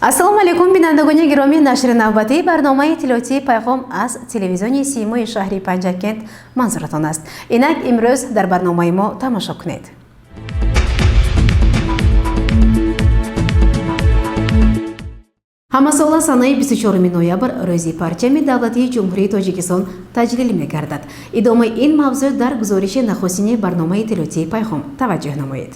Ассалому алайкум, бинандагони гиромӣ. Нашри навбатии барномаи иттилоотии «Пайғом» аз телевизиони Симои шаҳри Панҷакент манзуратон аст. Инак, имрӯз дар барномаи мо тамошо кунед. Ҳамасола санаи 24 ноябр рӯзи парчами давлатии Ҷумҳурии Тоҷикистон таҷлил мегардад. Идомаи ин мавзӯъ дар гузориши нахустини барномаи иттилоотии «Пайғом» таваҷҷӯҳ намоед.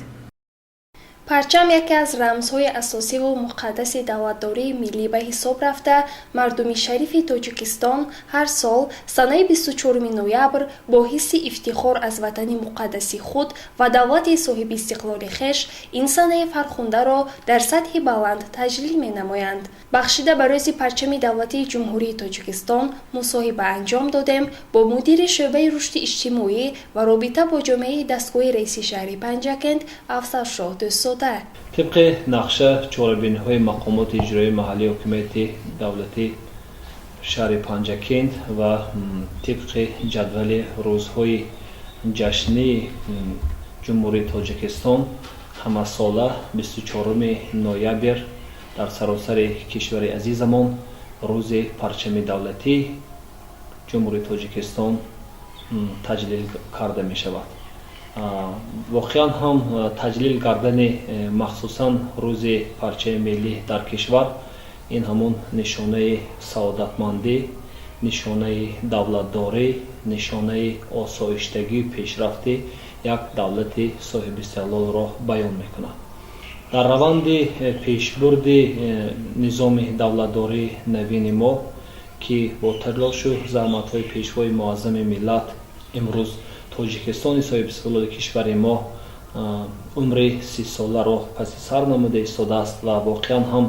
Парчам яке аз рамзҳои асосиву муқаддаси давлатдории миллӣ ба ҳисоб рафта, мардуми шарифи Тоҷикистон ҳар сол санаи 24 ноябр бо ҳисси ифтихор аз ватани муқаддаси худ ва давлати соҳибистиқлоли хеш ин санаи фархундаро дар сатҳи баланд таҷлил менамоянд. Бахшида ба рӯзи парчами давлатии Ҷумҳурии Тоҷикистон мусоҳиба анҷом додем бо мудири шӯъбаи рушди иҷтимоӣ ва робита бо ҷомеаи дастгоҳи раиси шаҳри Панҷакент Афзалшоҳ Дӯстзода. Тибқи нақша, чорабиниҳои мақомоти иҷроии маҳаллии ҳокимияти давлатии шаҳри Панҷакент ва тибқи ҷадвали рӯзҳои ҷашнии Ҷумҳурии Тоҷикистон ҳамасола 24 ноябр дар саросари кишвари азизамон рӯзи парчами давлатии Ҷумҳурии Тоҷикистон таҷлил карда мешавад. Воқеан ҳам, таҷлил кардани махсусан рӯзи парчами миллӣ дар кишвар ин ҳамон нишонаи саодатмандӣ, нишонаи давлатдорӣ, нишонаи осоиштагию пешрафти як давлати соҳибистиқлолро баён мекунад. Дар раванди пешбурди низоми давлатдории навини мо, ки бо талошу заҳматҳои Пешвои муаззами миллат имрӯз Тоҷикистони соҳибистиқлоли кишвари мо умри 30-соларо паси сар намуда истодааст ва воқеан ҳам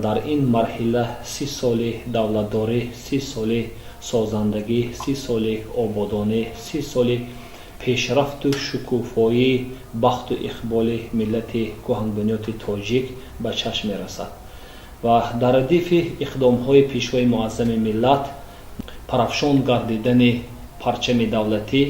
дар ин марҳила 30 соли давлатдорӣ, 30 соли созандагӣ, 30 соли ободонӣ, 30 соли пешрафту шукуфоии бахту иқболи миллати кӯҳанбунёди тоҷик ба чашм мерасад. Ва дар радифи иқдомҳои Пешвои муаззами миллат парафшон гардидани парчами давлатӣ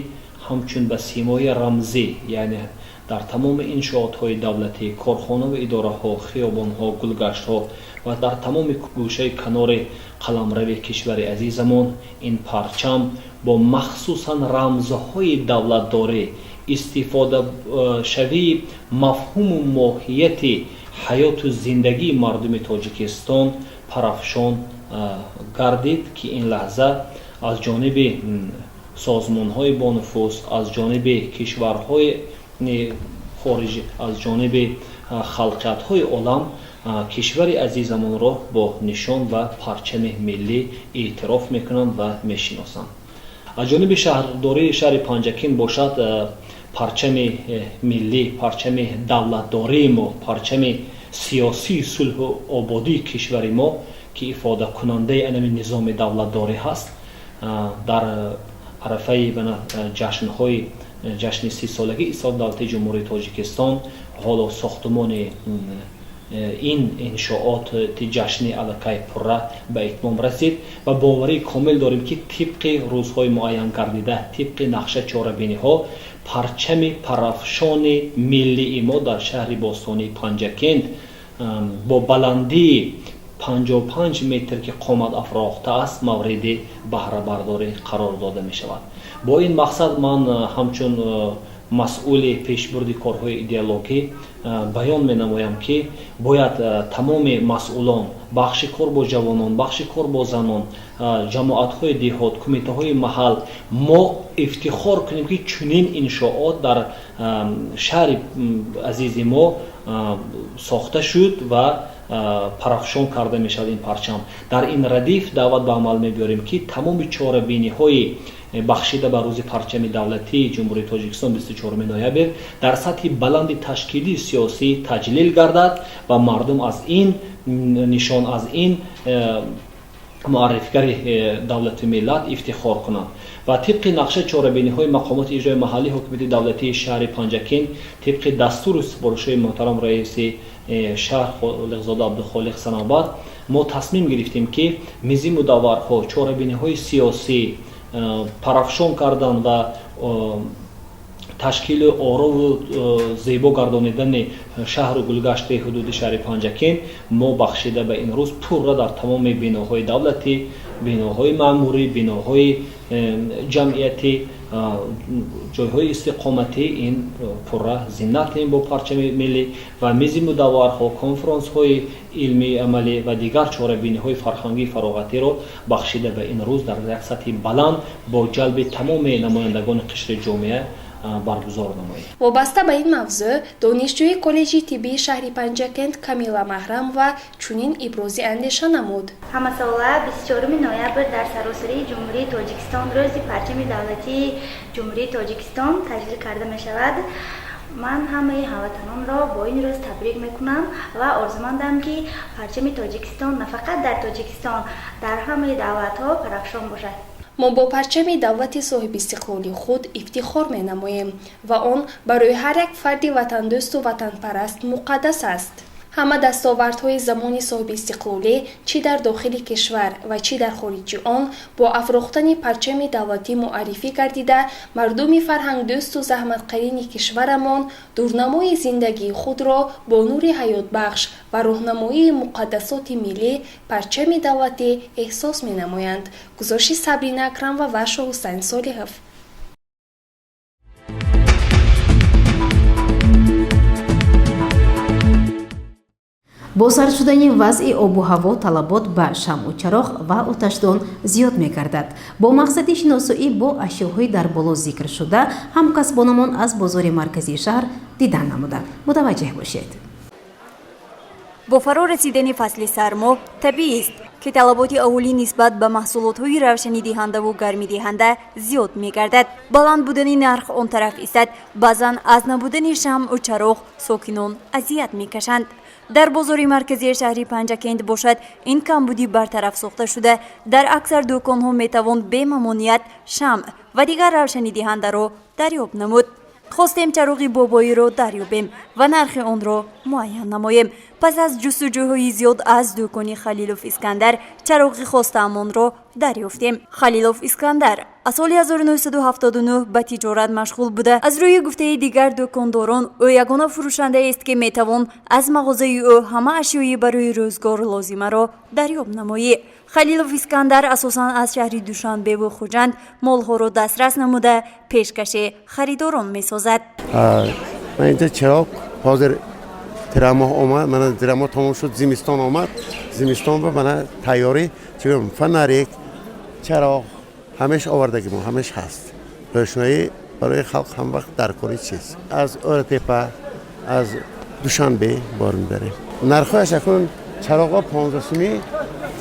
ҳамчун ба симои рамзӣ, яъне дар тамоми иншоотҳои давлатӣ, корхонаву идораҳо, хиёбонҳо, гулгаштҳо ва дар тамоми гӯшаи канори қаламрави кишвари азизамон ин парчам бо махсусан рамзҳои давлатдорӣ, истифодашавии мафҳуму моҳияти ҳаёту зиндагии мардуми Тоҷикистон парафшон гардид, ки ин лаҳза аз ҷониби созмонҳои бонуфуз, аз ҷониби кишварҳои хориҷӣ, аз ҷониби халқиятҳои олам кишвари азизамонро бо нишон ва парчами миллӣ эътироф мекунанд ва мешиносанд. Аз ҷониби шаҳрдории шаҳри Панҷакент бошад, парчами миллӣ, парчами давлатдории мо, парчами сиёсии сулҳу ободии кишвари мо, ки ифодакунандаи анами низоми давлатдорӣ ҳаст, дар арафаи ҷашнҳои ҷашни 30-солагии истиқлоли давлатии Ҷумҳурии Тоҷикистон ҳоло сохтумони ин иншооти ҷашнӣ аллакай пурра ба итмом расид ва боварии комил дорем, ки тибқи рӯзҳои муайян гардида, тибқи нақша чорабиниҳо парчами парафшони миллии мо дар шаҳри бостонии Панҷакент бо баландии 55 метр, ки қомат афрохтааст, мавриди баҳрабардорӣ қарор дода мешавад. Бо ин мақсад ман ҳамчун масъули пешбурди корҳои идеологӣ баён менамоям, ки бояд тамоми масъулон, бахши кор бо ҷавонон, бахши кор бо занон, ҷамоатҳои деҳот, кумитаҳои маҳал мо ифтихор кунем, ки чунин иншоот дар шаҳри азизи мо сохта шуд ва парафшон карда мешавад ин парчам. Дар ин радиф даъват ба амал мебиёрем, ки тамоми чорабиниҳои бахшида ба рӯзи парчами давлатии Ҷумҳурии Тоҷикистон 24 ноябр дар сатҳи баланди ташкилии сиёсӣ таҷлил гардад ва мардум аз ин нишон, аз ин муаррифгари давлату миллат ифтихор кунанд. Ва тибқи нақша чорабиниҳои мақомоти иҷрои маҳаллии ҳокимияти давлатии шаҳри Панҷакент, тибқи дастуру супоришҳои муҳтарам раиси шаҳр Холиқзода Абдухолиқ Санобар, мо тасмим гирифтем, ки мизи мудавварҳо, чорабиниҳои сиёсӣ, парафшон кардан ва Ташкилу орову зебо гардонидани шаҳру гулгашти ҳудуди шаҳри Панҷакент мо бахшида ба ин рӯз пурра дар тамоми биноҳои давлатӣ, биноҳои маъмурӣ, биноҳои ҷамъиятӣ, ҷойҳои истиқоматӣ ин пурра зинатем бо парчами миллӣ ва мизи мудавварҳо, конфронсҳои илмии амалӣ ва дигар чорабиниҳои фарҳангии фароғатиро бахшида ба ин рӯз дар як сатҳи баланд бо ҷалби тамоми намояндагони қишри ҷомеа баргузор намоем. Вобаста ба ин мавзӯъ донишҷӯи коллеҷи тиббии шаҳри Панҷакент Камила Маҳрамова чунин ибрози андеша намуд. Ҳамасола 24 ноябр дар саросарии Ҷумҳурии Тоҷикистон рӯзи парчами давлатии Ҷумҳурии Тоҷикистон таҷлил карда мешавад. Ман ҳамаи ҳамватанонро бо ин рӯз табрик мекунам ва орзумандам, ки парчами Тоҷикистон на фақат дар Тоҷикистон, дар ҳамаи давлатҳо парафшон бошад. Мо бо парчами давлати соҳибистиқлоли худ ифтихор менамоем ва он барои ҳар як фарди ватандӯсту ватанпараст муқаддас аст. Ҳама дастовардҳои замони соҳибистиқлолӣ, чӣ дар дохили кишвар ва чӣ дар хориҷи он, бо афрохтани парчами давлатӣ муаррифӣ гардида, мардуми фарҳангдӯсту заҳматқарини кишварамон дурнамои зиндагии худро бо нури ҳаётбахш ва роҳнамоии муқаддасоти миллӣ, парчами давлатӣ эҳсос менамоянд. Гузориши Сабрина Акрамова ва Шоҳусайн Солиҳов. Бо сар шудани вазъи обу ҳаво талабот ба шамъу чароғ ва оташдон зиёд мегардад. Бо мақсади шиносоӣ бо ашёҳои дар боло зикршуда ҳамкасбонамон аз бозори марказии шаҳр дидан намуданд. Мутаваҷҷеҳ бошед. Бо фаро расидани фасли сармо табиист, ки талаботи аҳолӣ нисбат ба маҳсулотҳои равшанидиҳандаву гармидиҳанда зиёд мегардад. Баланд будани нарх он тараф истад, баъзан аз набудани шамъу чароғ сокинон азият мекашанд. Дар бозори марказии шаҳри Панҷакент бошад, ин камбудӣ бартараф сохта шуда, дар аксар дӯконҳо метавон бемамоният шамъ ва дигар равшанидиҳандаро дарёб намуд. Хостем чароғи бобоиро дарёбем ва нархи онро муайян намоем. Пас аз ҷустуҷӯҳои зиёд аз дӯкони Халилов Искандар чароғи хостаамонро дарёфтем. Халилов Искандар аз соли 1979 ба тиҷорат машғул буда, аз рӯи гуфтаи дигар дӯкондорон, ӯ ягона фурӯшандаест, ки метавон аз мағозаи ӯ ҳама ашёи барои рӯзгор лозимаро дарёб намоӣ. Халилов Искандар асосан аз шаҳри Душанбеву Хуҷанд молҳоро дастрас намуда, пешкаши харидорон месозад. Ман инҷа чироғ ҳозир тирамоҳ омад, мана тирамоҳ тамом шуд, зимистон омад, зимистон ба мана тайёрӣ чигӯям, фонарик, чароғ ҳамеш овардаги мо ҳамеш ҳаст. Рӯшноӣ барои халқ ҳам вақт даркори чиз. Аз Оратепа, аз Душанбе бор мебарем. Нархҳояш акнун чароғҳо 15 сумӣ,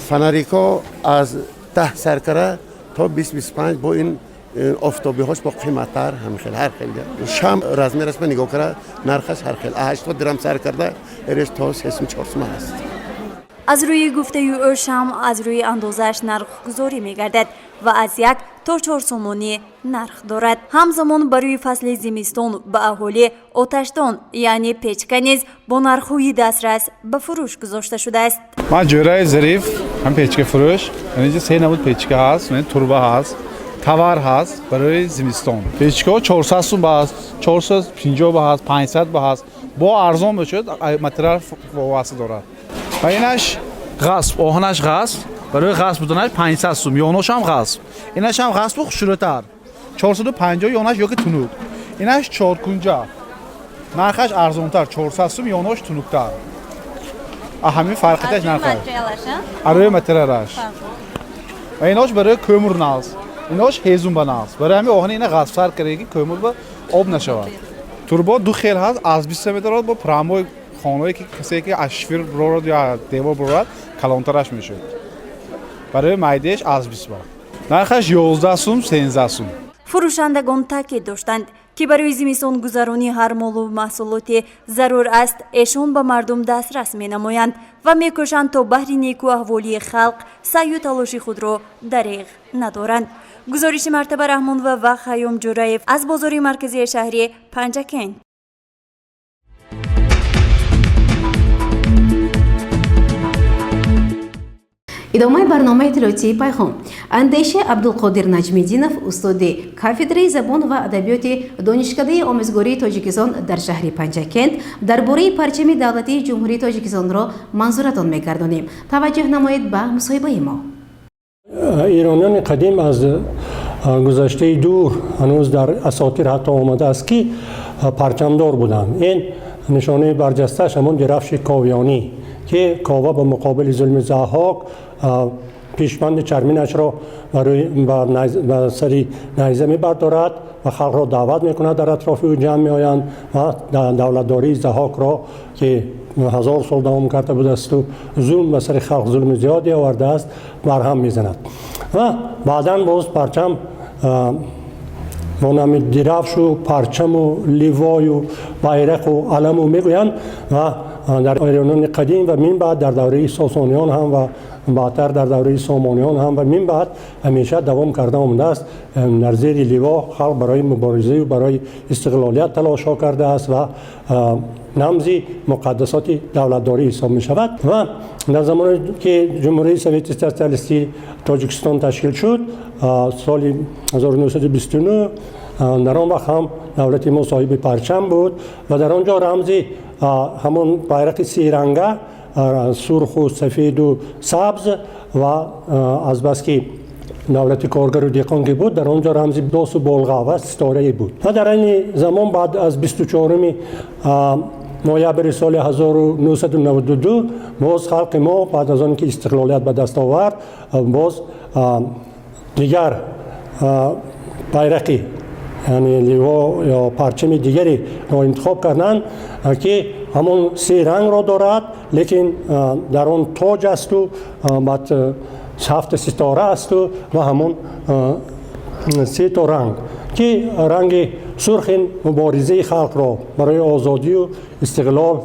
фонарикҳо аз 10 саркара то 20-25, бо ин офтобиҳош бо қиматтар, ҳам хел ҳар хел. Шам размераш ба нигоҳ кара, нархаш ҳар хел, 80 дирам сар карда эреш то 3 4 сум ҳаст. Аз рӯи гуфтаи ӯ, шамъ аз рӯи андозааш нархгузорӣ мегардад ва аз 1 то 4 сомонӣ нарх дорад. Ҳамзамон барои фасли зимистон ба аҳолӣ оташдон, яъне печка низ бо нархҳои дастрас ба фурӯш гузошта шудааст. Ман Ҷӯраи Зариф, ҳам печка фурӯш. Инҷа се намуд печка ҳаст, турба ҳаст, тавар ҳаст барои зимистон. Печкаҳо 400 сум ба ҳаст, 450 ба ҳаст, 500 ба ҳаст. Бо арзон бошад, материал вобаста дорад. Ва инаш ғасб, оҳанаш ғасб, барои ғасб буданаш 500 сум, ёношам ғасб. Инаш ҳам ғасбу хушрӯтар. 450 ёнаш ёки тунук. Инаш чоркунҷа. Нархаш арзонтар, 400 сум, ёнош тунуктар. Ҳамин фарқиташ нархаш. Барои материалаш. Ва инош барои кӯмур нағз. Инош ҳезум ба нағз. Барои ҳамин оҳани ина ғасбсар карда, ки кӯмур ба об нашавад. Турбо ду хел ҳаст, аз 20 метр бо прамои хонаое ки касе ки аз шифир бирорад ё девор бирорад, калонтараш мешуд. Барои майдеаш аз 20 ба. Нархаш 11 сум, 13 сум. Фурӯшандагон таъкид доштанд, ки барои зимистонгузаронӣ ҳар молу маҳсулоте зарур аст, эшон ба мардум дастрас менамоянд ва мекӯшанд, то баҳри неку аҳволии халқ саъю талоши худро дареғ надоранд. Гузориши Мартаба Раҳмонова ва Хайём Ҷӯраев аз бозори марказии шаҳри Панҷакент. Идомаи барномаи иттилоотии Пайғом. Андеша Абдулқодир Наҷмиддинов, устоди кафедраи забон ва адабиёти Донишкадаи омӯзгории Тоҷикистон дар шаҳри Панҷакент, дар бораи парчами давлатии Ҷумҳурии Тоҷикистонро манзуратон мегардонем. Таваҷҷӯҳ намоед ба мусоҳибаи мо. Эрониёни қадим аз гузаштаи дур, ҳанӯз дар асотир ҳатто омадааст, ки парчамдор буданд. Ин нишонаи барҷастааш ҳамон дирафши ковиёнӣ, ки Кова ба муқобили зулми Заҳҳок пешбанди чарминашро ба сари найза мебардорад ва халқро даъват мекунад, дар атрофи ӯ ҷамъ меоянд ва давлатдории Заҳҳокро, ки 1000 сол давом карда будасту зулм ба сари халқ зулми зиёде овардааст, барҳам мезанад. Ва баъдан боз парчам бо номи дирафшу парчаму ливою байрақу аламу мегӯянд. Ва дар эрониёни қадим ва мин баъд дар давраи Сосониён ҳам ва баъдтар дар давраи Сомониён ҳам ва мин баъд ҳамеша давом карда омадааст. Дар зери ливо халқ барои муборизаю барои истиқлолият талошҳо кардааст ва рамзи муқаддасоти давлатдорӣ ҳисоб мешавад. Ва дар замоне ки Ҷумҳурии Совети Социалистии Тоҷикистон ташкил шуд, соли 1929, дар он вақт ҳам давлати мо соҳиби парчам буд ва дар он ҷо рамзи ҳамон байрақи серанга, сурху сафеду сабз, ва азбаски давлати коргару деҳқон ки буд, дар он ҷо рамзи досу болға ва ситорае буд. Ва дар айни замон, баъд аз 24 ноябри соли 1992, боз халқи мо баъд аз он ки истиқлолият ба даст овард, боз дигар байрақи, яъне ливо ё парчами дигареро интихоб карданд, ки ҳамон се рангро дорад, лекин дар он тоҷ асту баъд ҳафт ситора асту ва ҳамон се то ранг, ки ранги сурх ин муборизаи халқро барои озодию истиқлол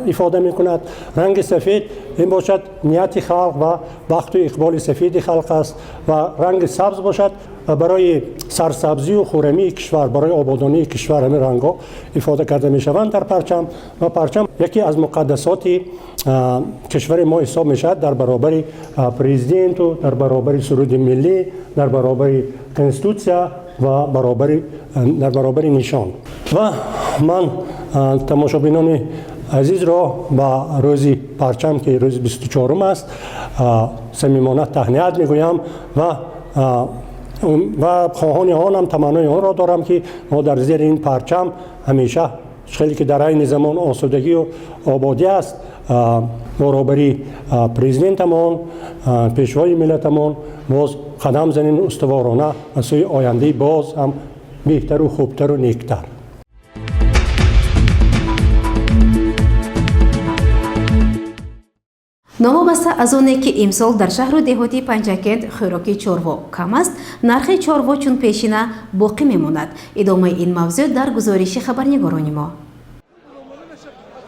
ифода мекунад, ранги сафед ин бошад нияти халқ ва бахту иқболи сафеди халқ аст ва ранги сабз бошад барои сарсабзию хуррамии кишвар, барои ободонии кишвар. Ҳамин рангҳо ифода карда мешаванд дар парчам. Ва парчам яке аз муқаддасоти кишвари мо ҳисоб мешавад, дар баробари президенту, дар баробари суруди миллӣ, дар баробари конститутсия ва дар баробари нишон. Ва ман тамошобинони азизро ба рӯзи парчам, ки рӯзи 24-ум аст, самимона таҳният мегӯям ва хоҳони онам, таманнои онро дорам, ки мо дар зери ин парчам ҳамеша, хеле ки дар айни замон осудагию ободӣ аст, баробари президентамон, пешвои миллатамон боз қадам занем устуворона ба сӯи ояндаи боз ҳам беҳтару хубтару нектар. Новобаста аз оне ки имсол дар шаҳру деҳоти Панҷакент хӯроки чорво кам аст, нархи чорво чун пешина боқӣ мемонад. Идомаи ин мавзӯъ дар гузориши хабарнигорони мо.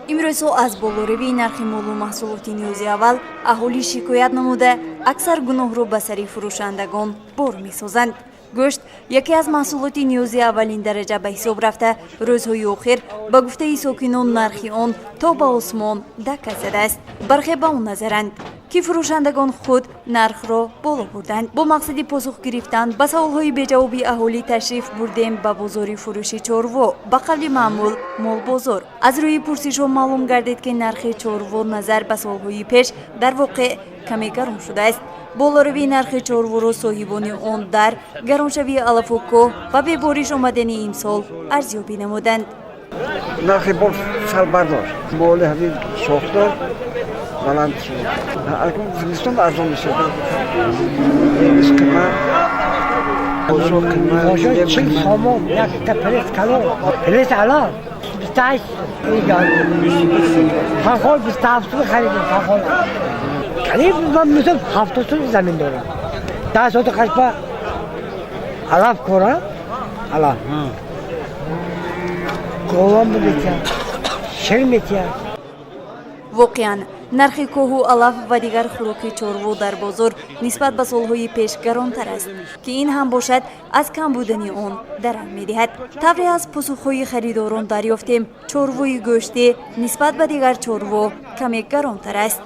Имрӯзҳо аз болоравии нархи молу маҳсулоти ниёзи аввал аҳолӣ шикоят намуда, аксар гуноҳро ба сари фурӯшандагон бор месозанд. Гӯшт яке аз маҳсулоти ниёзи аввалин дараҷа ба ҳисоб рафта, рӯзҳои охир, ба гуфтаи сокинон, нархи он то ба осмон дака задааст. Бархе ба он назаранд, ки фурӯшандагон худ нархро боло бурданд. Бо мақсади посух гирифтан ба саволҳои беҷавоби аҳолӣ ташриф бурдем ба бозори фурӯши чорво, ба қавли маъмул молбозор. Аз рӯи пурсишҳо маълум гардид, ки нархи чорво назар ба солҳои пеш дар воқеъ каме гарон шудааст. Болоравии нархи чорворо соҳибони он дар гароншавии алафу кӯҳ ва бебориш омадани имсол арзёбӣ намуданд. Нархи бор сал бардошт, моли ҳамин шохдор баланд шуд. Зимистон арзон мешавад. Қимат. 40 сомон якта плес калон, плес алон 28, пахол 27 сум харидем. Пахол қариб ман мисол 70 сум замин дорам, 10 соати қашпа алаф корам, алаф говам метиҳам, шир метиҳам. Воқеан, нархи коҳу алаф ва дигар хӯроки чорво дар бозор нисбат ба солҳои пеш гаронтар аст, ки ин ҳам бошад аз кам будани он даранг медиҳад. Тавре аз посухҳои харидорон дарёфтем, чорвои гӯштӣ нисбат ба дигар чорво каме гаронтар аст.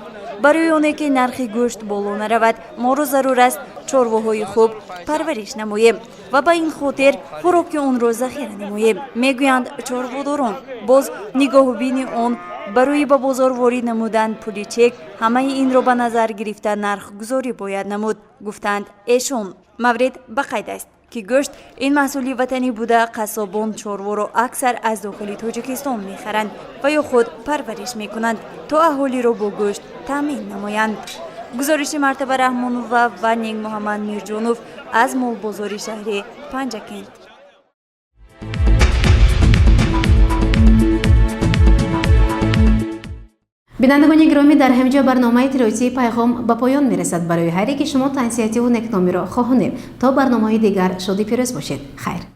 Барои оне ки нархи гӯшт боло наравад, моро зарур аст чорвоҳои хуб парвариш намоем ва ба ин хотир хӯроки онро захира намоем, мегӯянд чорводорон. Боз нигоҳубини он, барои ба бозор ворид намудан пули чек, ҳамаи инро ба назар гирифта нархгузорӣ бояд намуд, гуфтанд эшон. Маврид ба қайд аст, ки гӯшт ин маҳсули ватанӣ буда, қассобон чорворо аксар аз дохили Тоҷикистон мехаранд ва ё худ парвариш мекунанд, то аҳолиро бо гӯшт таъмин намоянд. Гузориши Мартаба Раҳмонова ва Некмуҳаммад Мирҷонов аз молбозори шаҳри Панҷакент. Бинандагони гиромӣ, дар ҳамин ҷо барномаи иттилоотии Пайғом ба поён мерасад. Барои ҳар яки шумо тансиҳативу некномиро хоҳонем. То барномаҳои дигар шоди пирӯз бошед. Хайр.